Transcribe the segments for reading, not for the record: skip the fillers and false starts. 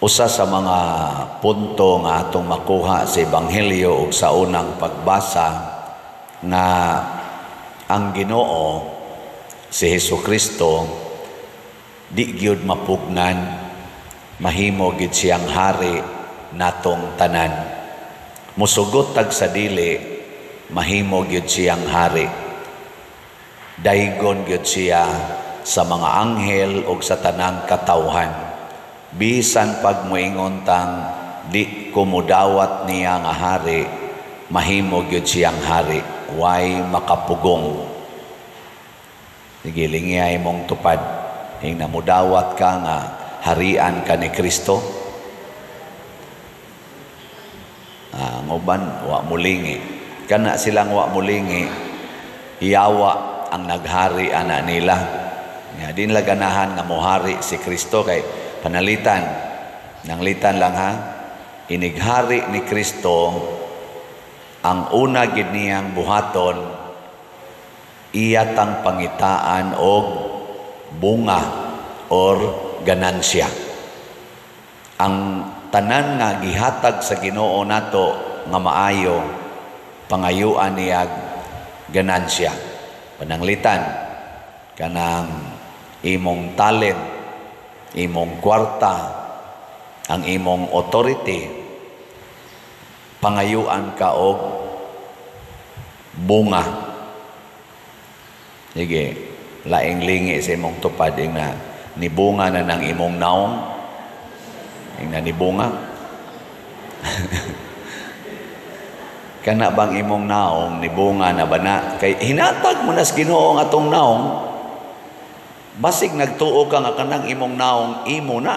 Usa sa mga punto nga atong makuha sa Ebanghelyo ug sa unang pagbasa nga ang Ginoo si Hesus Kristo di gyud mapugnan, mahimo gyud siyang hari natong tanan. Musugot tag sa dili, mahimo gyud siyang hari. Daygon gyud siya sa mga anghel ug sa tanang katawhan. Bisan pag moingon tang di ko mudawat niya nga hari, mahimo gyud siyang hari, way makapugong. Sige, lingiyay mong tupad. Ing namudawat ka nga harian ka ni Kristo. Ang uban, wa mulingi. Kana silang wa mulingi, yawa ang naghari ana nila. Nga din la ganahan nga mohari si Kristo kay panalitan. Nanglitan lang ha. Inighari ni Kristo ang una gid niyang buhaton, iya tang pangitaan og bunga or ganansya. Ang tanan nga gihatag sa Ginoo nato nga maayo, pangayuan niya ganansya. Pananglitan kanang imong talent, imong kwarta, ang imong authority, pangayuan ka og bunga. Sige, laing lingi sa imong tupad, ing na nibunga na ng imong naong, ing na nibunga. Kana bang imong naong nibunga na ba na? Kay hinatag mo na sa Ginoo ang atong naong. Basig nagtuo ka nga kanang imong naong imo na.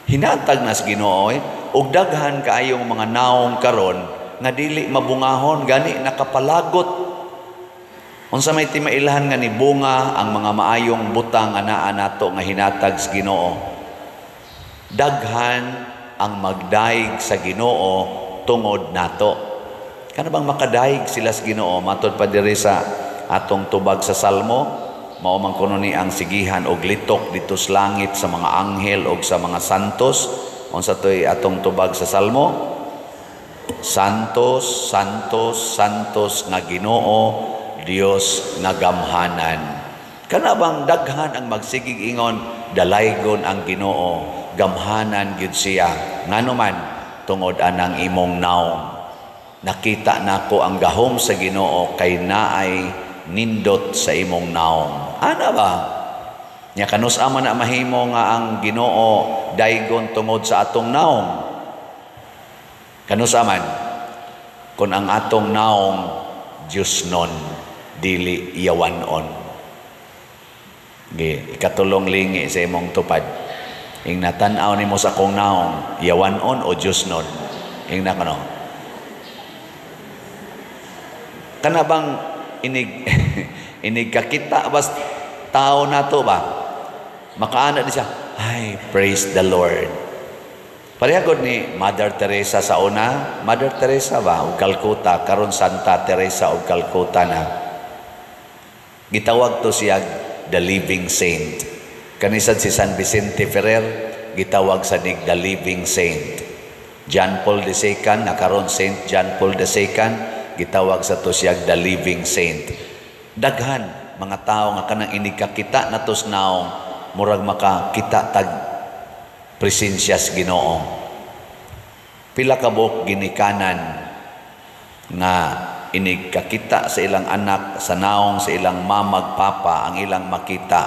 Hinatag na sa Ginoo eh. Ug daghan kaayong mga naong karon nga dili mabungahon, gani nakapalagot. Unsa may timailhan nga nibunga ang mga maayong butang nga naa nato nga hinatag sa Ginoo? Daghan ang magdaig sa Ginoo tungod nato. Kana bang makadaig sila sa Ginoo? Matod pa diri sa atong tubag sa Salmo, mao man kuno ni ang sigihan og litok dito sa langit sa mga anghel og sa mga santos. Unsa toy atong tubag sa Salmo? Santos, santos, santos nga Ginoo, Dios nga gamhanan. Kana bang daghan ang magsigig ingon, dalaygon ang Ginoo, gamhanan gyud siya. Ngano man tungod anang imong naong. Nakita nako ang gahom sa Ginoo kay naay nindot sa imong naong. Ana ba? Nya kanus-a man na mahimo nga ang Ginoo daygon tungod sa atong naong? Kanus-a man kun ang atong naong Dios non, dili yawan-on. Gi, ikatulong lingi sa imong tupad. Ing natan-aw nimo sa akong naong, yawan-on o Dios non? Ing na kano? Kana bang inig inig kakita bas tao nato ba? Makaana di siya, ay, praise the Lord. Pareha gud ni Mother Teresa sa una. Mother Teresa ba og Calcutta, karon Santa Teresa og Calcutta na. Gitawag to siya the living saint. Kanisad si San Vicente Ferrer, gitawag sa nig the living saint. John Paul II, na karon Saint John Paul II, gitawag sa to siya the living saint. Daghan mga tao nga kanang inig kakita natos naong, murag makakita tag presensya sa Ginoo. Pila ka buok ginikanan nga inig kakita sa ilang anak sa naong sa ilang mamag papa, ang ilang makita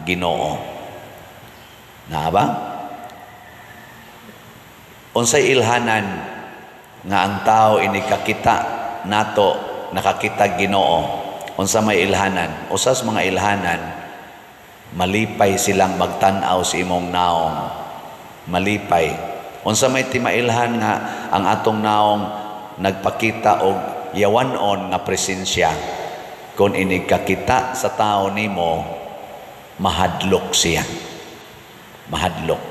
Ginoo. Naa ba? Unsay ilhanan nga ang tao inig kakita nato nakakita Ginoo? Unsa may ilhanan? Usas mga ilhanan, malipay silang magtan-aw sa imong naong. Malipay. Unsa may timailhan nga ang atong naong nagpakita og yawan-on nga presensya? Kung inig kakita sa tao nimo, mahadlok siya. Mahadlok.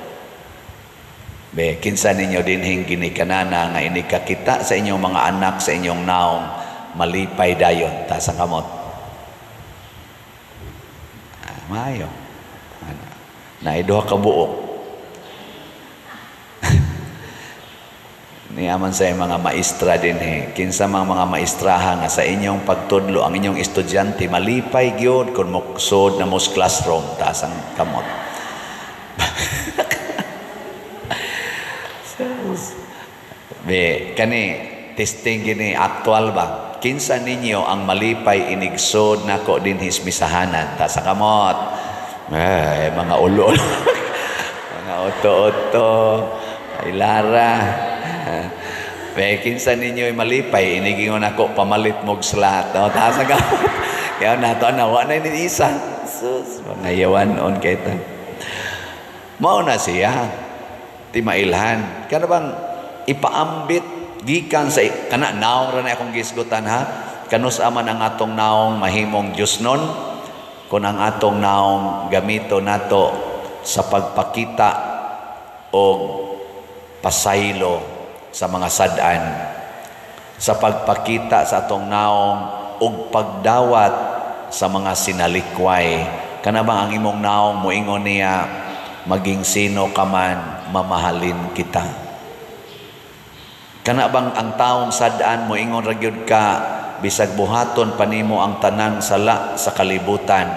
Be, kinsa ninyo dinhing ginikanana nga inig kakita sa inyong mga anak sa inyong naong, malipay dayon ta sa kamot? Maayo. Naiduha ka buok. Niaman sa mga maestra din eh. Kinsa mga maestraha nga sa inyong pagtudlo ang inyong estudyante malipay gyud kung moksod na mos classroom, taas ang kamot. Be, kani testing gini actual ba? Kinsa ninyo ang malipay inigsod nako dinhi sa misahanan? Taas ang kamot. Ay, mga ulo. Mga oto-oto. Ay, Lara. Be, kinsa ninyo ay malipay inigingon ako pamalit mog slot. No, taas ang kamot. Kaya nato na wa na ni isa. Sus, mga yawan on kay ta. Mao na siya. Ti mailhan. Kana bang ipaambit gikan sa kana naong ra na akong gisgutan ha. Kanus aman ang atong naong mahimong Dios nun kun ang atong naong gamito nato sa pagpakita og pasaylo sa mga sad-an, sa pagpakita sa atong naong og pagdawat sa mga sinalikway. Kana bang ang imong naong moingon niya, maging sino ka man, mamahalin kita. Kana bang ang taong sad-an moingon ra gyud ka, bisag buhaton pa nimo ang tanang sala sa kalibutan,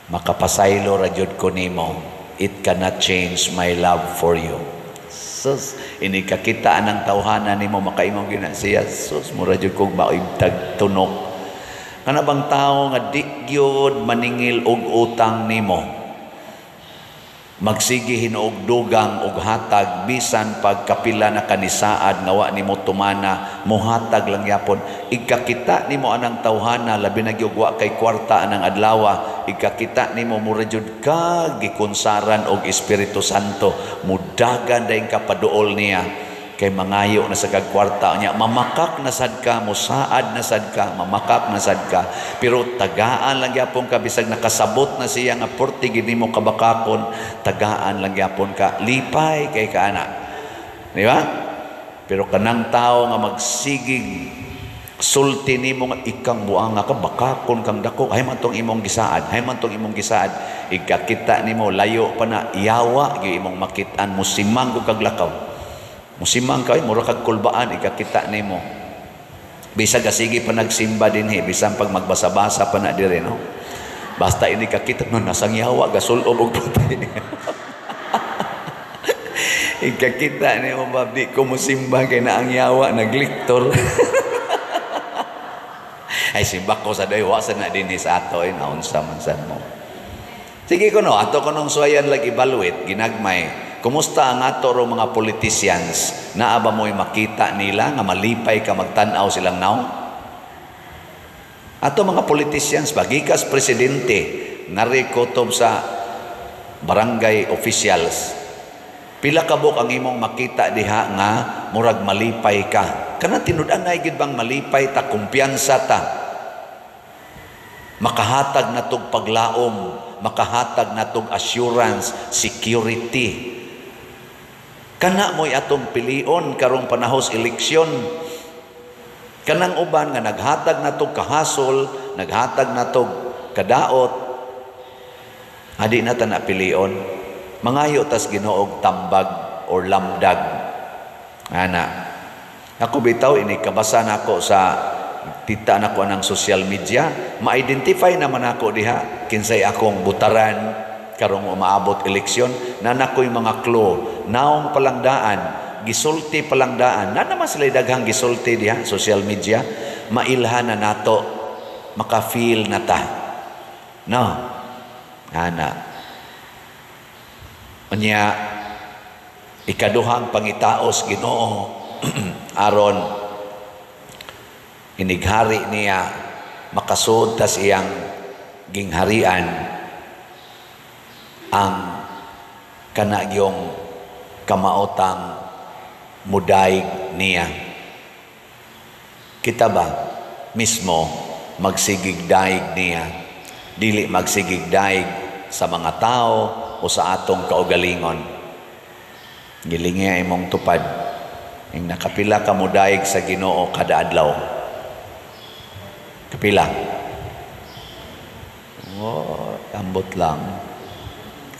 makapasaylo ra gyud ko nimo. It cannot change my love for you. Sus, ini kakita anang tawhana nimo makaingon gyud na siya. Sus, mura gyud kog maibtag tunok. Kana bang tawo nga di gyud maningil og utang nimo, magsige hinuog dugang og hatag bisan pagkapila na kanisaad nga wa nimo tumana, mohatag lang yapon. Igkakita nimo anang tawhana, labi na gyud wa kay kwarta anang adlawa, igkakita nimo mura jud ka gikonsaran og Espiritu Santo, mudagan dayon ka paduol niya kay mangayo na sa kag kwarta niya, mamakak na sad ka, musaad na sad ka, mamakak na sad ka, pero tagaan lang gyapon ka bisag nakasabot na siya nga porti gid nimo kabakakon, tagaan lang gyapon ka, lipay kay kaana, di ba? Pero kanang tao nga magsigig sulti nimo nga ikang buanga ka, bakakon kang dako, hay man tong imong gisaad, hay man tong imong gisaad, igkakita nimo layo pa na, yawa gyud imong makit-an, musimang og kag lakaw. Musimang kay mura kag kulbaan, ikakita nimo. Bisag sige pa nagsimba dinhi, bisan pag magbasa-basa pa na dire, no. Basta ini kakita no nasang yawa gasulob og puti. Ikakita nimo ba di ko musimba kay na ang yawa nagliktor. Ay simba ko sa day wa sa na dinhi sa ato ay naunsa man sad mo. Sige ko no, ato ko nung suwayan lagi evaluate ginagmay. Kumusta ang ato ro mga politicians? Naa ba mo'y makita nila nga malipay ka magtan-aw silang naong? Ato mga politicians, bagikas presidente, narikotob sa barangay officials. Pila ka buok ang imong makita diha nga murag malipay ka. Kana tinud-anay gid bang malipay ta, kumpiyansa ta? Makahatag na tog paglaom, makahatag na tog assurance, security. Kana mo'y atong pilion karong panahos eleksyon. Kanang uban nga naghatag na tog kahasol, naghatag na tog kadaot, adi na ta na pilion. Mangayo tas Ginoo og tambag or lamdag. Ana. Ako bitaw ini kabasa nako sa tita nako anang social media, ma-identify naman ako diha kinsay akong butaran karong umaabot eleksyon, na nakoy mga clue, naong palangdaan, gisulti palangdaan, na naman sila daghang gisulti diha social media, mailhan na nato, maka-feel na ta. No. Ana. Unya ikaduhang pangitaos Ginoo aron inighari niya makasud tas iyang gingharian ang kanagyong kamaotang mudaig niya. Kita ba mismo magsigig daig niya, dili magsigig daig sa mga tao o sa atong kaugalingon. Gilingi imong tupad ing nakapila ka mudaig sa Ginoo kada adlaw. Kapila? Oh, ambot lang.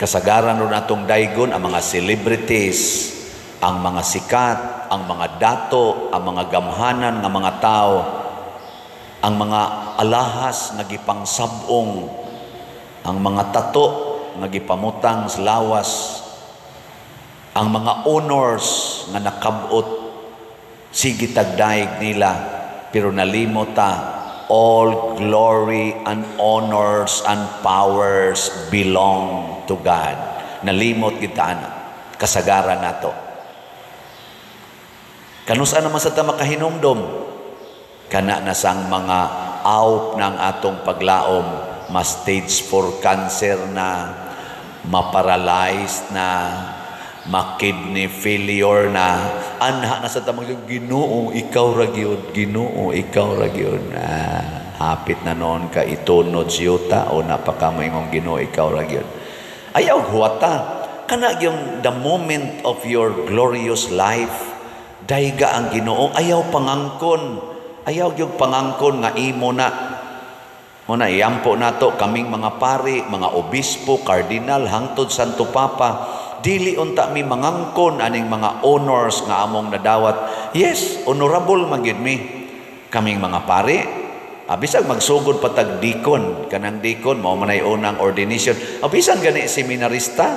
Kasagaran ron atong daigon ang mga celebrities, ang mga sikat, ang mga dato, ang mga gamhanan nga mga tao, ang mga alahas nga gipangsab-ong, ang mga tato nga gipamutang sa lawas, ang mga honors nga nakabot, sige tagdaig nila, pero nalimot ta, all glory and honors and powers belong to God. Nalimot kita ana, kasagaran nato. Kanusa naman sa ta makahinumdom? Kana na sang mga awp ng atong paglaom, ma stage 4 cancer na, ma-paralyzed na, ma-kidney failure na, anha na sa tamang, "Ginoo, ikaw ra gyud, Ginoo, ikaw ra gyud." Ah, hapit na noon ka itunod siyuta o napakamoingong, "Ginoo, ikaw ra gyud." Ayaw huwata. Kana yung the moment of your glorious life, dayga ang Ginoo, ayaw pangangkon. Ayaw gyud pangangkon nga imo na. Muna iampo nato kaming mga pari, mga obispo, kardinal, hangtod Santo Papa, dili unta mi mangangkon aning mga honors nga among nadawat. Yes, honorable man gyud mi. Kaming mga pari, bisag magsugod pa tag deacon, kanang deacon mao man ay unang ordination. Bisan gani seminarista,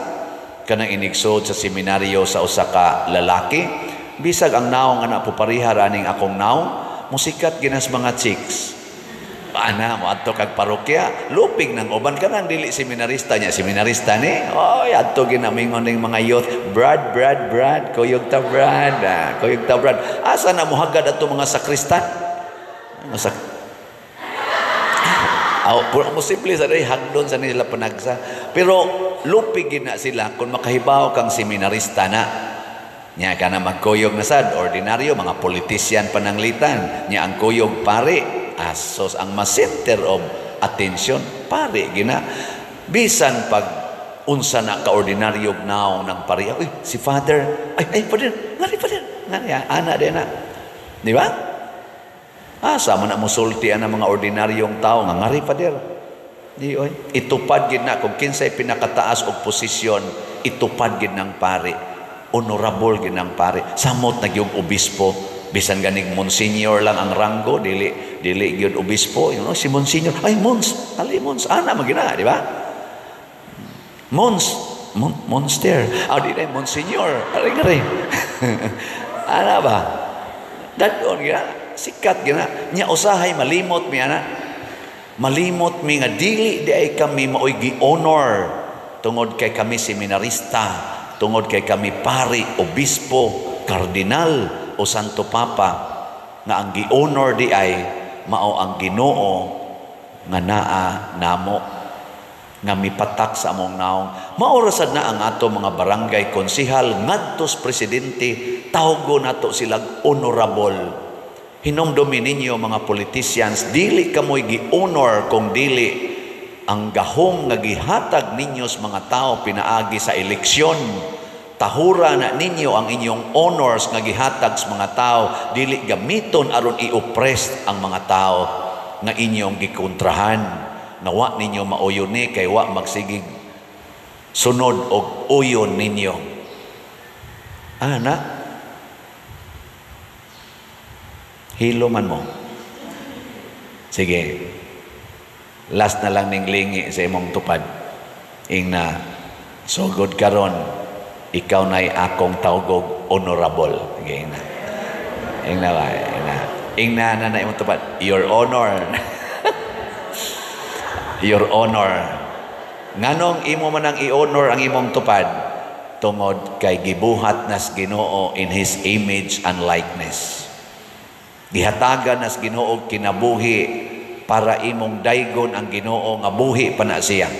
kanang inigsod sa seminaryo sa usa ka lalaki, bisag ang naong ana pupariha aning akong naong, musikat ginas mga chicks. Ana, mo adto kag parokya, lupig ng uban kanang dili seminarista niya, seminarista ni. Oy, adto ginamingon ning mga youth, "Brad, Brad, Brad, kuyog ta Brad, ah, kuyog ta Brad." Asa na mohagad ato mga sakristan? Mga sak Aw, puro mo simple sa day hagdon sa nila panagsa. Pero lupig gid na sila kung makahibaw kang seminarista na. Nya ka na magkuyog na sad, ordinaryo, mga politician pananglitan. Nya ang kuyog pare, asos ang ma-center of attention, pare gina. Bisan pag unsa na ka-ordinaryo naong ng pare, "Uy, si Father, ay, ay, Father, ngari Father, ngari, ana din na." Di ba? Asa man na musulti ang mga ordinaryong tao nga ngari Father. Di oy. Itupad gid na kung kinsay pinakataas og posisyon, itupad gid ng pare. Honorable gid ng pare. Samot na gyud obispo, bisan ganig monsignor lang ang ranggo, dili dili gyud obispo, si monsignor, "Ay mons, ali mons," ana man gina, di ba? Mons, monster. Ah, di na monsignor, ari ngari. Ana ba? Dadon gina, sikat gina. Nya usahay malimot mi ana. Malimot mi nga dili di ay kami maoy gi-honor tungod kay kami seminarista, tungod kay kami pari, obispo, kardinal o Santo Papa, nga ang gi-honor di ay mao ang Ginoo nga naa namo nga mipatak sa among naong. Mao ra sad na ang ato mga barangay konsihal ngadtos presidente, tawgo nato silang honorable. Hinumdumi ninyo mga politicians, dili kamoy gi-honor kung dili ang gahom nga gihatag ninyo sa mga tao pinaagi sa eleksyon. Tahura na ninyo ang inyong honors nga gihatag sa mga tao, dili gamiton aron i-oppress ang mga tao nga inyong gikontrahan. Nga wa ninyo mauyon ni kay wa magsigig sunod og uyon ninyo. Ana, hilo man mo. Sige, last na lang ning lingi sa imong tupad. Ing na, sugod karon, ikaw na'y akong tawgog honorable. Sige, ing na. Ing na ba? Ing na. Ing na na na imong tupad. Your Honor. Your Honor. Nganong imo man ang i-honor ang imong tupad? Tungod kay gibuhat nas Ginoo in His image and likeness. Gihatagan nas Ginoo kinabuhi para imong daygon ang Ginoo nga buhi pa na siya.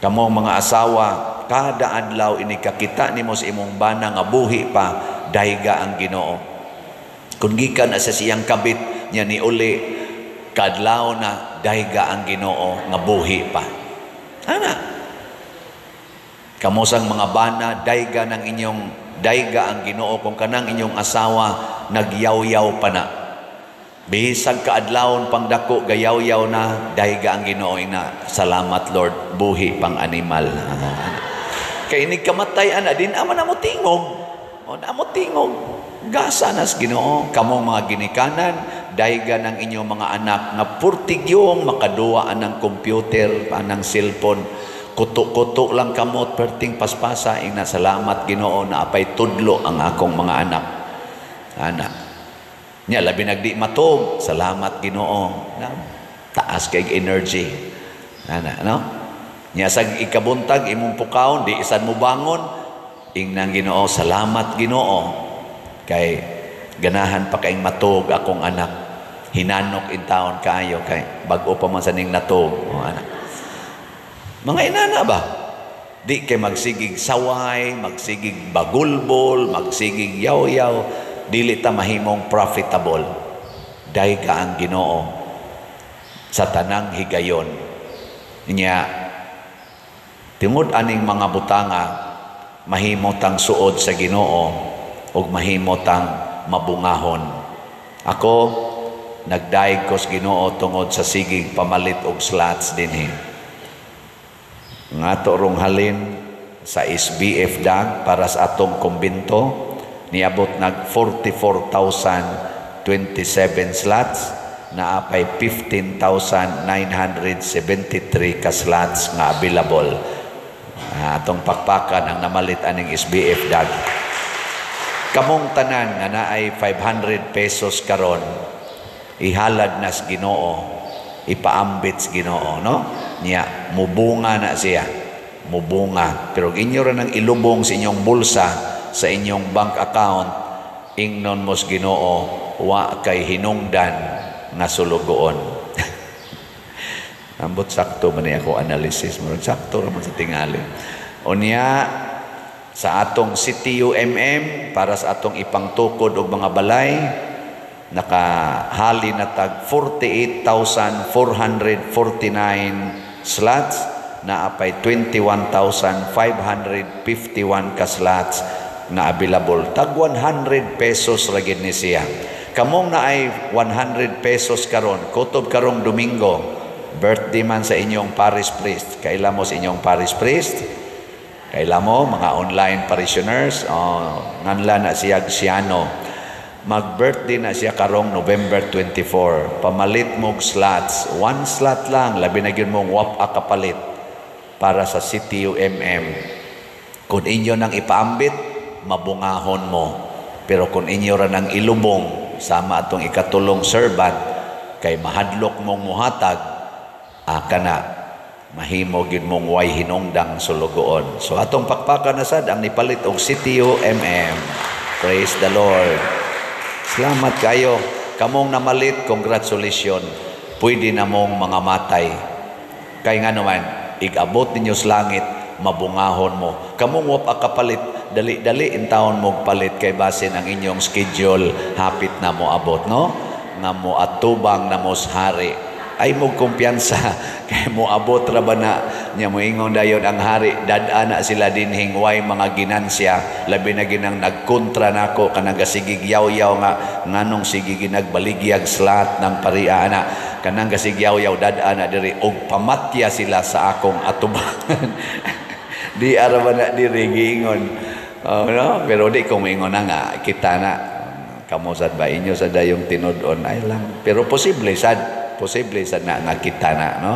Kamong mga asawa, kada adlaw inikakita nimo sa imong bana nga buhi pa, dayga ang Ginoo. Kung gikan na sa siyang kabit niya ni uli, kadlaw na dayga ang Ginoo nga buhi pa. Ana. Kamosang mga bana, dayga ng inyong dayga ang Ginoo kung kanang inyong asawa nagyaw-yaw pa na. Bisag kaadlawon pang dako gayaw-yaw na, dayga ang Ginoo ina. Salamat Lord, buhi pang animal. Kay inig kamatay ana din ama na mo tingog. O na mo tingog. Gasa nas Ginoo. Kamong mga ginikanan, daygan ang inyong mga anak nga purtigyong makaduwa anang computer, anang cellphone. Kuto-kuto lang kamot, perting paspasa, ina salamat Ginoo na apay tudlo ang akong mga anak. Ana. Nya labi nagdi matog, salamat Ginoo. Na, taas kay energy. Ana, no? Nya sa ikabuntag imong pukawon, di isan mo bangon, ingnang Ginoo, salamat Ginoo. Kay ganahan pa kaing matog akong anak. Hinanok in taon kaayo kay bag-o pa man sa ning natog. O, anak. Mga inana ba? Di kay magsigig saway, magsigig bagulbol, magsigig yaw-yaw, dili ta mahimong profitable. Dayga ang Ginoo sa tanang higayon. Nya tungod aning mga butanga mahimo tang suod sa Ginoo ug mahimo tang mabungahon. Ako nagdayeg ko sa Ginoo tungod sa sigig pamalit og slots dinhi. Nga ato rong halin sa SBF dag para sa atong kumbento niabot nag 44,027 slots, naapay 15,973 ka slots nga available. Atong pakpakan ang namalit aning SBF dag. Kamong tanan nga naay 500 pesos karon, ihalad nas Ginoo, ipaambit sa Ginoo, no? Niya mubunga na siya, mubunga. Pero inyo ra nang ilubong sa inyong bulsa, sa inyong bank account, ingnon mos Ginoo, wa kay hinungdan nga sulugoon. Ambot sakto man ni ako analysis, murag sakto ra man sa tingali. Unya sa atong CTUMM para sa atong ipangtukod og mga balay, nakahali na tag 48,449 slots, naapay 21,551 ka slots na available. Tag 100 pesos ra gid ni siya. Kamong naay 100 pesos karon, kutob karong Domingo, birthday man sa inyong parish priest. Kaila mo sa inyong parish priest? Kaila mo, mga online parishioners? Oh, nganla na siya Siano. Mag-birthday na siya karong November 24. Pamalit mong slots. One slot lang, labi na gyud mong wap kapalit para sa CTUMM. Kung inyo nang ipaambit, mabungahon mo. Pero kung inyo ra nang ilubong, sama atong ikatulong servant, kay mahadlok mong muhatag, aka na, mahimo gyud mong way hinungdang sulugoon. So atong pakpakan na sad ang nipalit og CTUMM. Praise the Lord. Salamat kayo. Kamong namalit, congratulations. Pwede na mong mga matay. Kay nga naman, igabot ninyo sa langit, mabungahon mo. Kamong wapa kapalit, dali-dali in taon mo palit kay basin ang inyong schedule hapit na mo abot, no? Nga mo atubang na mo sa hari. Ay mo kumpiyansa kay mo abot ra ba na nya moingon dayon ang hari, dad-a na sila dinhing way mga ginansya, labi na ginang nagkontra nako kanang gasigig yaw-yaw nga nganong sige ginagbaligyaag slot ng paria ana, kanang gasig yaw-yaw dad-a na diri og pamatya sila sa akong atubangan. Di ara ba na diri giingon, oh, no? Pero di ko moingon na nga kita na kamo sad ba inyo sa dayong tinud-on ay lang, pero posible sad na nga kita na, no?